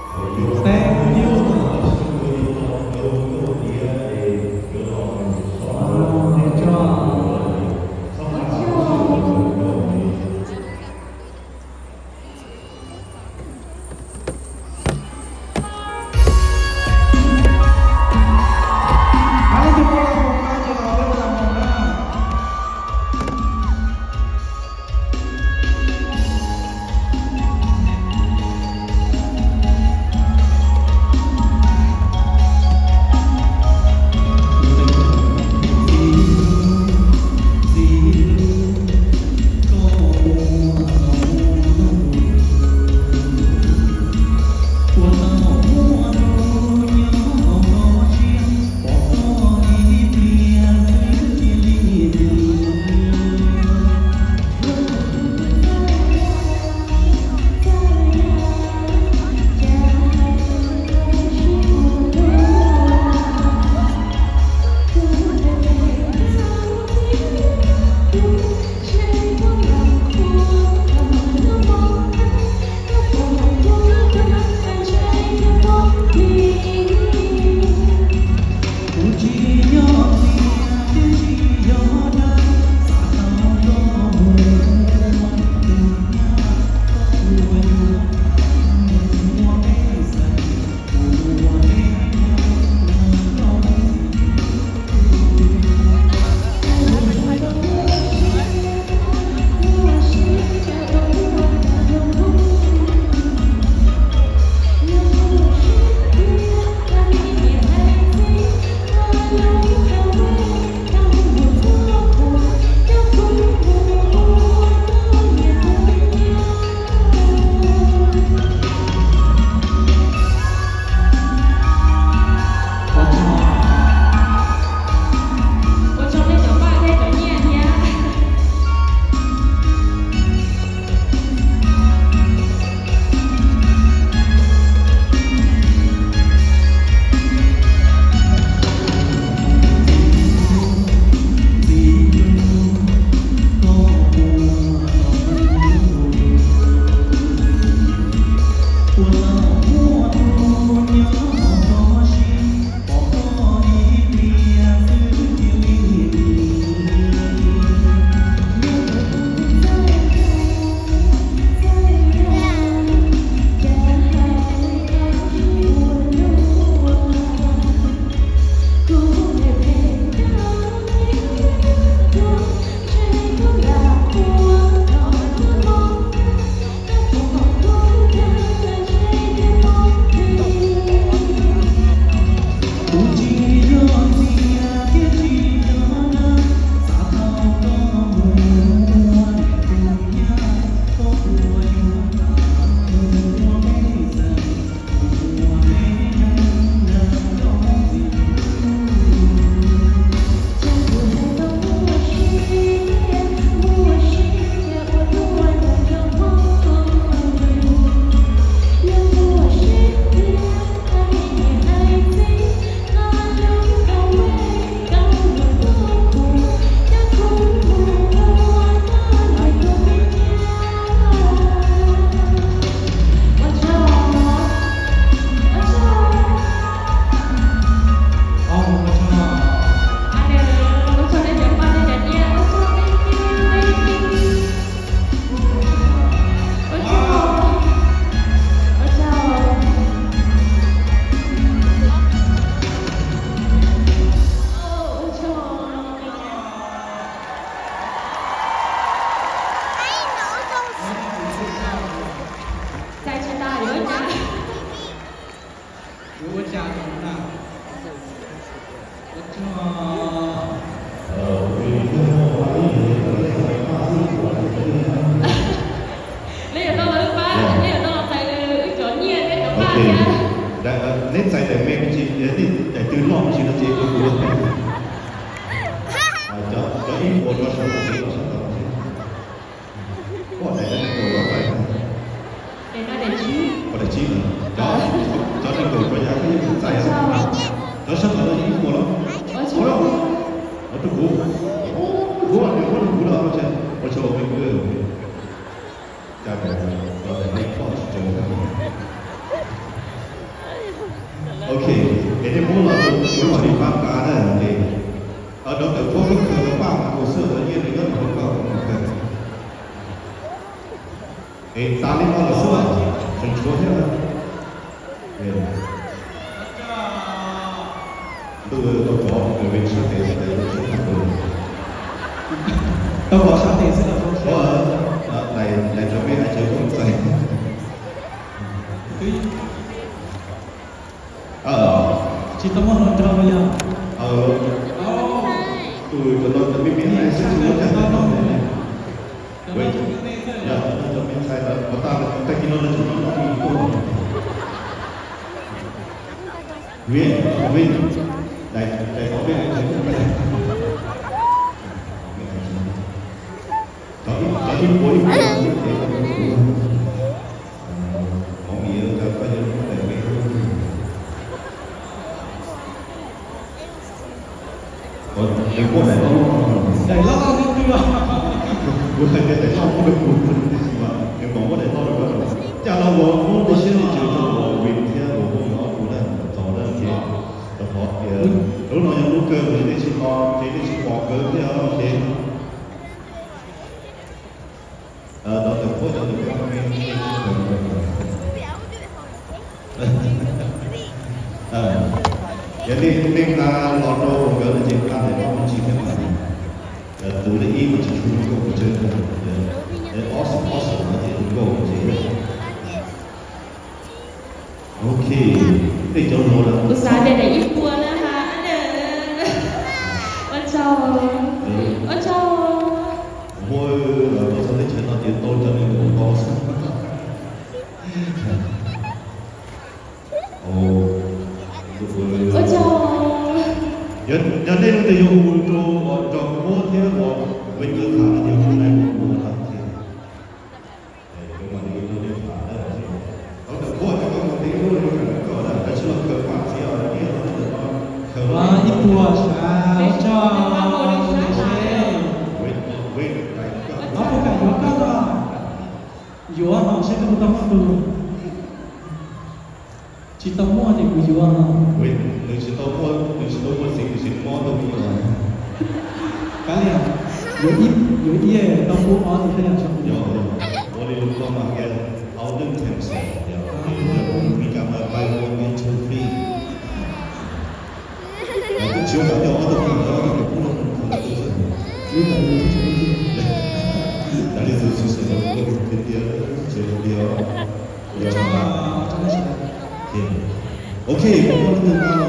Ua tsaug nej cov paj thiab cov nyiaj thiab. Txais tsis tas yuav ua cas? Yuav ua cas no na? Ua tsaug. Neb yuav tau los wb pab, neb yuav tau los txais wb cov nyiaj thiab cov paj thiab. Neb txais daim me me ntsis, daim twg loj ntsis no ces ua kuv. Cov ib puas rau saum no ces los sab tod. Ua daim no nees nkaum los txais. Daim no daim tsib. Ua daim tsib lawm. Cov, cov nees nkaum rau yav twb yeej txais. Cov sab tod no yeej ib puas los. Ua rau kuv. Ua rau kuv los. Ua tsaug me kwv. Cas daim no daim no loj tsis tsawg thiab. Es tas li no lawm xwb, tseem tshuav thiab na. Ntuj, tau cov nws sab tes xwb, ntuj sab tes xwb. Tau cov sab tes xwb. Lais, lais cov peb hais tsev koj txais. Tsis tau muaj hluas nraug yog. Tus cov no cov me me ntxhais xwb tsis muaj cov no. Yog cov no cov me ntxhais lawm, puas tas tag kis no lawv tseem noj noj ib tuaj. Vim, vim, daim, daim tod peb hais tsev koj txais. Cov ib, cov ib puas ib puas no ces koj mus kuv. Mov mis, koj yuav muab daim peb. Nws muab daim loj loj no. Daim loj loj xwb twb. Kuv hais tias daim loj muab rau kuv, tiam sis mas nws mam muab daim loj rau koj. Cas los uas muab tus siab tus ntsws rau uas Win thiab uas muab nws ob tug na, txaus na ces rau qhov tias lub no yog lub kawg, nej tsis tau, ces nej tsis pom kawg thiab ces. Los ntawm puab cov tus koj me. Yog nej, nej nqa los rau nkawd no ces nqa daim no me ntsis thiab mas. Tus lej ib mas tsis tshua zoo nkauj pes tsawg, ob xeem ob xeem no ces zoo nkauj pes tsawg. Ok, nej cov hluas na. Kuv xav tias daim ib puas na ha. Ua tsaug, ua tsaug. Muab los txog teb chaws no ces tau cov neeg ua tau xwb. Ua tsaug. Yog nej leej twg yuav hu rau, rau Muab thiab uas Win nkawd tham no ces hu lais hu ua no thiab. Ua ib puas xwb, ua tsaug, ua tsaug. Ob puas kam yuav koj los? Yuav hos seb koj puas tau muaj tus. Tsis tau muaj ces kuv yuav hos. Nws tsis tau muaj, nws tsis tau muaj txiv, nws tsis mob tau me nyuam. Kav liam, yuav ib, yuav ib tau pub ob tug thiab yom. Ua li lus no mas hais tias, I don't think so. Yog, Meskas mas buy one get two free. Twb tsis ua kam coj ob tug pub, ob tug pub no. Li ntawd li tsis, li tsis, li tsis, li tsis, li tsis, li tsis, li tsis. Ok, kuv muaj leej twg nqa los